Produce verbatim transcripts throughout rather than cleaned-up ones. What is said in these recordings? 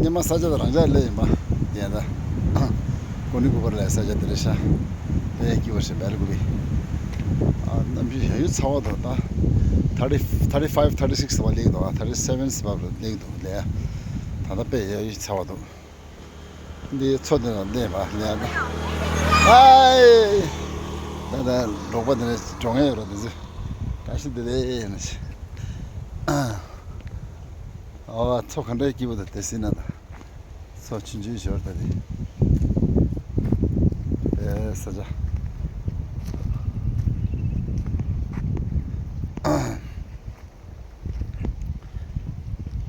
མ་ས་ཆ་དང་རང་འཇགས་སླེབས་ཡིན་པ། ཡིན་ད། ཀུ་ནི་ཀུ་པར་ལ་ས་ཆ་དེ་རེད་ཤག་དཔེ་སྐྱིད་པོ་ཞིག་སྦེལ་ཀུ་པི། ཨ། གནམ་གཤིས་ཡ་ཡུལ་ཚ་བ་དང་ད། thirty, thirty five, thirty six བ་སླེབས་འདུག་ཨ། thirty seven བ་སླེབས་འདུག་ལས། ད་ལྟ་དཔེ་ཡ་ཡུལ་ཚ་བ་འདུག་འདི་མཚོ་འདི་ན་གནས་པ་ལས་ན། ཨའི། ད་ལྟ་འབྲོག་པ་འདི་ནས་འགྲོ་མཁན་ཡོད་རེད་འདི་ཚོ། བཀྲ་ཤིས་བདེ་ལེགས་ཡིན་ན་ཞིག་ཨ། མཚོ་ག་འདྲའི་སྐྱིད་པོ་འདུག་དེ་སྲིད་ན་ད། མཚོ་ཆུང་ཆུང་ཞོར་ད་དེ། ཨེ་ས་ཆ།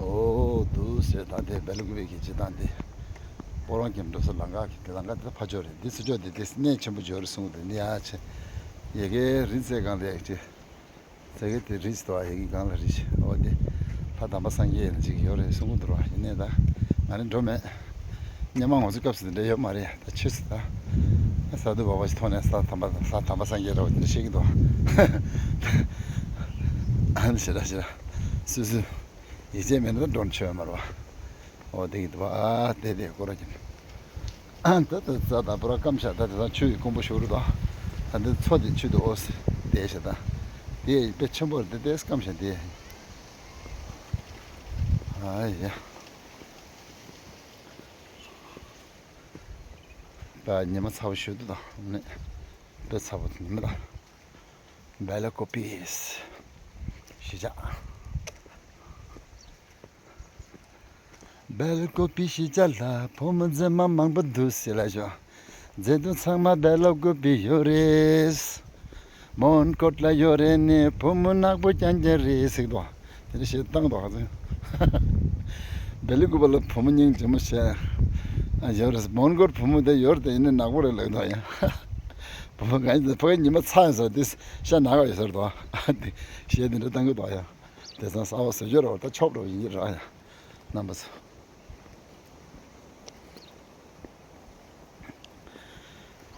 ཨོ་འདུག་ཟེར། ད་དེ་སྦེལ་ཀུ་པི་གི་སྤྱི་བཏང་དེ། སྤོ་རོང་གི་འགྲོ་ས་ལམ་ཁ་གི་དེ། ལམ་ཁ་དེ་ཕར་ཕྱོགས་རེད། འདི་ཚུར་ཕྱོགས་དེ། དེ་གནས་ཆེན་པོ་ཅིག་ཡོད་རེད་གསུང་གི་འདུག་འདི་ཡ་ཆེ། ཡ་གི་རི་རྩེ་སྒང་ལ་ཡ་ཅིག་ཟེར་གི་དེ་རི་ཟེར་བ་ཡ་གི་སྒང་ལ་རི་ཞིག་ཨོ་དེ། ལྷ་དམ་པ་སངས་རྒྱས་ཡིན་ཅིག་ཡོད་རེད་གསུང་གི་འདུག་ར། ཡིན་ནའི་ད་ང་རང་འགྲོ་མེད། སྔོན་མ་ང་ཚོའི་སྐབས་སུ་དེ་འདྲ་ཡོད་མ་རེད། ད་ཆོས་སུ་ད། ས་རྡུལ་འབབ་པ་ཞིག་མཐོང་ནས་ལྷ་དམ་པ། ལྷ་དམ་པ་སངས་རྒྱས་རེད་པ་དེ་འདྲ་བཤད་ཀྱི་འདུག་ཨ་ནི་ཞེ་དྲག་ཞེ་དྲག་སུ་སུ། ཡིད་ཆེས་མེད་ན་ད་འགྲོ་ཆོག་ཡོད་མ་རེད་པ། ཨོ་དེ་གི་འདུག་པ། ཨ་དེ་དེ་སྐོར་ར་གྱིན། ཨ་ད་ད་ད་ད་པུ་ར་སྐམ་ཤ། ད་དེ་ད་ཆུ་ཡི་ཀོང་པོ་ཤོར་འདུག་ད་འདི་མཚོ་དེ་ཆུ་དེ་ཨོ་སི་དེ་ཤ་ད། དེ་དཔེ་ཆེན་པོ་རེད། དེ་དེ་སྐམ་ཤ་དེ། ཨ་ཡ། ད་ཉི་མ་ཚ་པོ་ཞིག་འདུག་ད་ནི། དཔེ་ཚ་པོ་ཉི་མ་ད། སྦེལ་ཀོ་པི་གཞིས་ཆགས། སྦེལ་ཀོ་པི་གཞིས་ཆགས་ལ་བུ་མོ་མཛེས་མ་མང་པོ་འདུག་ཟེར་ལབ་ཤོག་མཛེས་སྡུག་ཚང་མ་སྦེལ་ཀོ་པི་ཡོད་རེད། མོན་གྷོ་ལ་ཡོད་རེད་ནི་བུ་མོ་ནག་པོ་རྐྱང་རྐྱང་རེད་ཟེར་གི་འདུག་དེ་འདྲ་བཤད་སྟངས་དོག་ཟིན། སྦེལ་ཀོ་པི་ལ་བུ་མོ་སྙིང་རྗེ་མོ་བྱས། ཨ་ཡོད་རེད། མོན་གྷོ་བུ་མོ་དེ་ཡོད་རེད་དེ་ཡིན་ནི་ནག་པོ་རེད་ལབ་འདུག་ཡ། བུ་མོ་གང་ཡིན་ཕ་གི་ཉི་མ་ཚ་ཡོད་ས་དེ་ཤ་ནག་ཡོད་ས་རེད་དོ། དེ་བཤད་དེ་འདྲ་བཏང་གི་འདུག་ཡ། དེ་ཚང་གསར་པ་བཟོ་རྒྱུ་རེད་པ། ད་ཆོབ་རེད་པ། ཡིན་གྱི་རེད་ཡ། རྣམ་པ་ཚོ།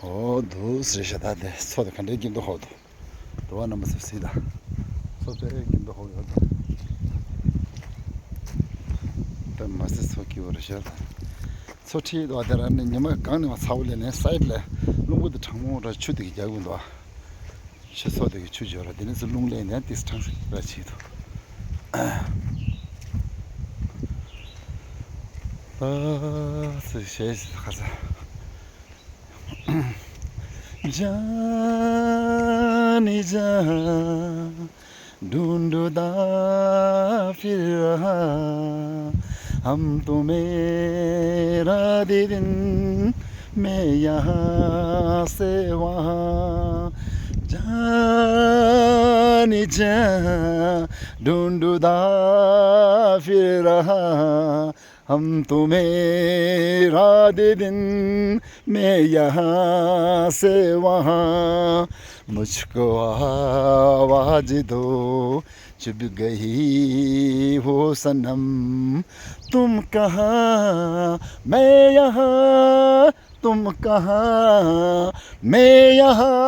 ཨོ་འདུག་ཟེར་ཤག་ད་དེ་མཚོ་དེ་ག་འདྲའི་སྐྱིད་མདོག་ཁ་པོ་འདུག་འདུག་པ། རྣམ་པ་ཚོ་གཟིགས་དང་། མཚོ་དཔེ་སྐྱིད་མདོག་ཁ་པོ་ཡོད་དོ། དཔེ་མ་སྲིད་མཚོ་སྐྱིད་པོ་རེད་ཤག་ད་མཚོ་ཁྲིད་འདུག་པ། དེ་རང་ནས་ཉི་མ་གང་ནས་མ་ཚ་པོ་སླེབས་ནས་སའིཌ་ལ་རླུང་བུ་དེ་གྲང་མོ་འདྲ་ཆུ་དེ་གིས་རྒྱག་གི་འདུག་པ། ཆུ་མཚོ་དེ་གིས་ཆུ་འབྱོར་ར། དེ་ནས་ཚུར་རླུང་ལངས་ནས་ཏིས་གྲང་ར་བྱེད་ཀྱི་འདུག་ད་ཚུར་གཞས་ཁ་ས། जाने जा ढूंढता फिर रहा हम तुम्हें रात दिन मैं यहाँ से वहाँ जाने जा ढूंढता फिर रहा हम तुम्हें रात दिन मैं यहाँ से वहाँ मुझको आवाज दो चुभ गई हो सनम तुम कहाँ मैं यहाँ तुम कहाँ मैं यहाँ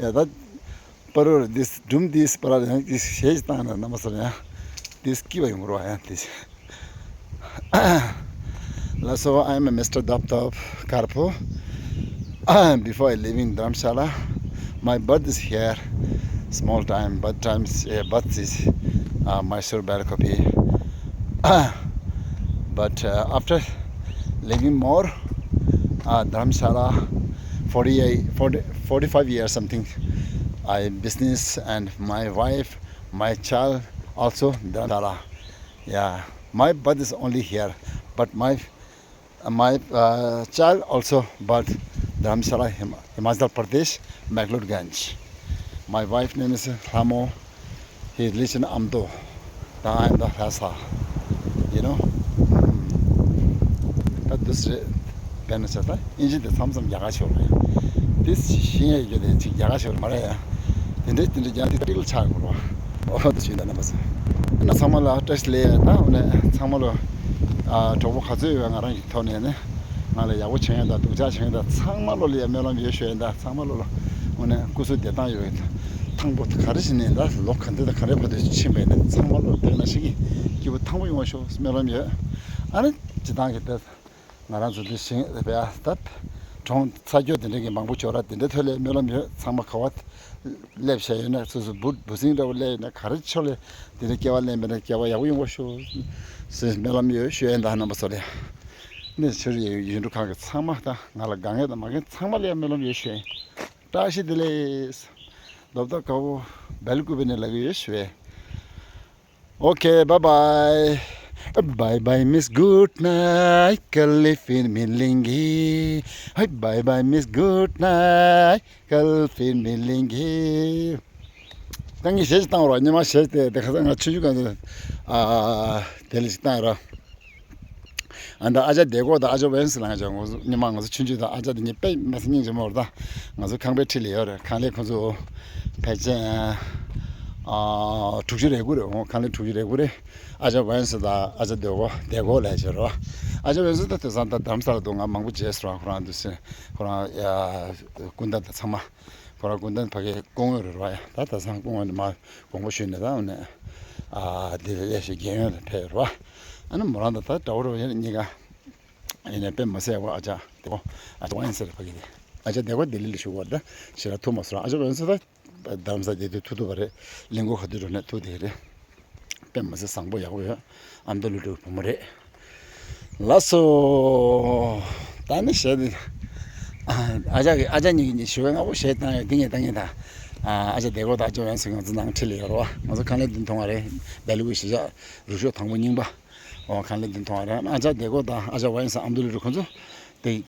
ཡ་ད། པར་རོ་འདི་སྒྲུང་འདི་པར་ར་འདི་གཞས་བཏང་ན་རྣམ་པ་ཚོ་ཡང་འདི་སྐྱིད་པ་ཡོང་རོགས་ཡང་འདི། Laso, I am Mister Daptop Karpo. Before I living Dharamshala, my birth is here, small time, but times uh, birth is uh, Mysore Balakopi. But uh, after living more uh, Dharamshala, forty-eight, forty, forty-five years something, I business and my wife, my child also Dharamshala. Yeah, my birth is only here, but my uh, my uh, child also birth Dharamshala, Him- Himachal Pradesh, McLeodganj. My wife name is Hlamo. He lives in Amdo. Now I am the Lhasa. You know? ད་འདུག་སེ་རེད། དཔེར་ན་ཆ་ད་ཨིན་ཇི་དེ་མཚམས་མཚམས་རྒྱ་གར་ཤོར་རེད། དེ་ཤེས་ཡ་ཡོད་དེ་ཅིག་རྒྱ་གར་ཤོར་མ་རེད་ཡ། དེ་འདྲའི་དེ་འདྲའི་རྒྱ་དེ་ཏིག་ལ་ཆགས་དགོས་རོ། ཨོ་དེ་ཞུས་ད་རྣམ་པ་ཚོ། ན་ཚང་མ་ལ་བཀྲ་ཤིས་བདེ་ལེགས། ད་འོ་ནས་ཚང་མ་ལ་ཨ་གྲོགས་པོ་ག་ཚོད་ཡོད་ང་རང་གི་ཐོག་ནས་ནི་ང་ལ་ཡག་པོ་བྱེད་མཁན་དང་སྡུག་ཅག་བྱེད་མཁན་དང་ཚང་མ་ལོ་ལ་ཡ་སྨོན་ལམ་ཡོད་ཞུ་ཡིན། ད་ཚང་མ་ལོ་ལ་འོ་ནས་སྐུ་གཟུགས་བདེ་ཐང་ཡོད་ཡིན། ཐང་པོ་ག་རེ་བྱས་ནས་ད་ལོ་ག་འདི་དང་ག་རེ་བར་དུ་ཕྱིན་པས་ནས་ཚང་མ་ལོ་དེ་ན་ཞིག་གི་སྐྱིད་པོ་ཐང་པོ་ཡོང་བ་ཤོག་སྨོན་ལམ་ཡོད། ཨ་ནི་སྤྱི་བཏང་གི་ད་ང་རང་ཚོ་འདི་ཞིང་རེད་པས་ད་གྲོང་ཚ་སྐྱོ་དེ་འདྲ་གི་མང་པོ་འབྱོར་ར་དེ་འདྲ་ཐོག་ལས་སྨོན་ལམ་ཡོད། ཚང་མ་ག་བ་སླེབས་བྱས་ཡོད་ན་སོ་སོ་འབུ་འབུ་སྲིན་འདྲ་བོ་སླེབས་ཡོད་ན་ག་རེ་ཆོག་ལས་དེ་འདྲ་སྐྱེ་བ་ལེན་པས་ན་སྐྱེ་བ་ཡག་པོ་ཡོང་བ་ཤོག་ཟེར་སྨོན་ལམ་ཡོད་ཞུ་ཡས་ད་རྣམ་པ་ཚོ་ལ་ཡ། ནས་ཕྱིར་ཡོད་ཡུལ་གྲུ་ཁག་གི་ཚང་མ་ད་ང་ལ་དགའ་ངེས་དང་མ་དགའ་ངེས་ཚང་མ་ལ་ཡ་སྨོན་ལམ་ཡོད་ཞུ་ཡས། བཀྲ་ཤིས་བདེ་ལེགས། རྡོབ་རྡོབ་དཀར་པོ་སྦེལ་ཀུ་པེ་ནས་ལབ་ཀྱི་ཡོད་ཞུ་བས། Okay, bye bye. Bye bye, miss. Good night. Kalifin milingi. Hi, bye bye, miss. Good night. Kalifin milingi. ད་ངས་གཞས་ཤིག་བཏང་རོགས། ཉི་མ་གཞས་དེ་དེ་ཁ་སང་ང་ཆུང་ཆུང་སྒང་དུ་ཨ་དེ་ལ་ཞིག་བཏང་རོགས། ཨ་ད་ཨ་ཅག་བདེ་སྐོ་དང་ཨ་ཅག་ཝེན་སི་ལ་ང་ཅག་ངོ་སོ་ཉི་མ་ང་ཚོ་ཆུང་ཆུང་དང་ཨ་ཅག་དེ་གཉིས་དཔེ་མི་སྲིད་སྙིང་རྗེ་མོ་རེད། ད་ང་ཚོ་ཁང་པའི་འཁྲིས་ལ་ཡོད་རེད། ཁང་ལས་ཁོ་ཚོ་ཕལ་ཆེར་ཨ་དྲུག་ཅུ་རེ་དགུ་རེད། འོ་ཁང་ལས་དྲུག་ཅུ་རེ་དགུ་རེད། ཨ་ཅག་ཝེན་སི་དང་ཨ་ཅག་བདེ་སྐོ་བདེ་སྐོ་ལབ་བྱས་རེད། ཨ་ཅག་ཝེན་སི་ད་དེང་སང་ད་རྡ་རམ་ས་ལ་འདུག་ང་མང་པོ་མཇལ་སོང་། ཁོ་རང་འདུག་སེ་ཁོ་རང་ཡ་སྐུ་ཟླ་དང་ཚང་མ། ཁོ་རང་སྐུ་མདུན་ཕ་གིའི་སྐུ་ངོ་རེད་རོ། ཡ་ད་ད་སང་སྐུ་ངོ་ནས་མ་དགོངས་པ་ཞུས་ནས་ད་འོ་ནས་ཨ་འདི་ལ་ལས་ཞིག་རྒན་ཡོལ་ལ་ཕེབས་རོ། ཨ་ནི་མོ་རང་དང་ད་འདྲ་བོ་རོ་ཡིན་གཉིས་ཀ་ཡིན་ནས་དཔེ་མ་སྲིད་བ། ཨ་ཅག་བདེ་སྐོ་ཨ་ཅག་ཝེན་སི་རེད་ཕ་གི་དེ། ཨ་ཅག་བདེ་སྐོ་ལྡི་ལི་ལ་བཞུགས་པ་རེད། ད་ཞེ་དྲག་ཐུག་མ་སོང་། ཨ་ཅག་ཝེན་སི་ད་རྡ་རམ་ས་ལ་བསྡད་དུས་ཐུག་ཐུབ་པ་རེད། གླིང་སྐོར་ག་དུས་འགྲོ་ནས་ཐུག་བསྡད་ཀྱི་རེད། དཔེ་མི་སྲིད་བཟང་པོ་ཡག་པོ་ཡོད། ཨ་མདོ་ཀླུ་སྒྲུབ་བུ་མོ་རེད། ལགས་སོ། ད་ནི་གཞས་འདི་ཨ་ཅག་གི་ཨ་ཅག་གཉིས་ཀྱིས་ཞུ་བའི་སྔ་པོ་གཞས་བཏང་ཡོད། འདི་ངས་བཏང་ངས་ད་ཨ་ཅག་བདེ་སྐོ་དང་ཨ་ཅག་ཝེན་སི་ང་ཚོ་ནང་འཁྲིས་ལ་ཡོད་རོ། ང་ཚོ་ཁང་ལས་བདུན་ཐོང་བ་རེད། སྦེལ་ཀུ་པེ་གཞིས་ཆགས་རུ་ཤོག་དང་པོ་རྙིང་པ། འོ་ཁང་ལས་བདུན་ཐོང་བ་རེད། ཨ་ཅག་བདེ་སྐོ་དང་ཨ་ཅག་ཝེན་སི་ཨ་མདོ་ཀླུ་སྒྲུབ་ཁོ་ཚོ་དེ།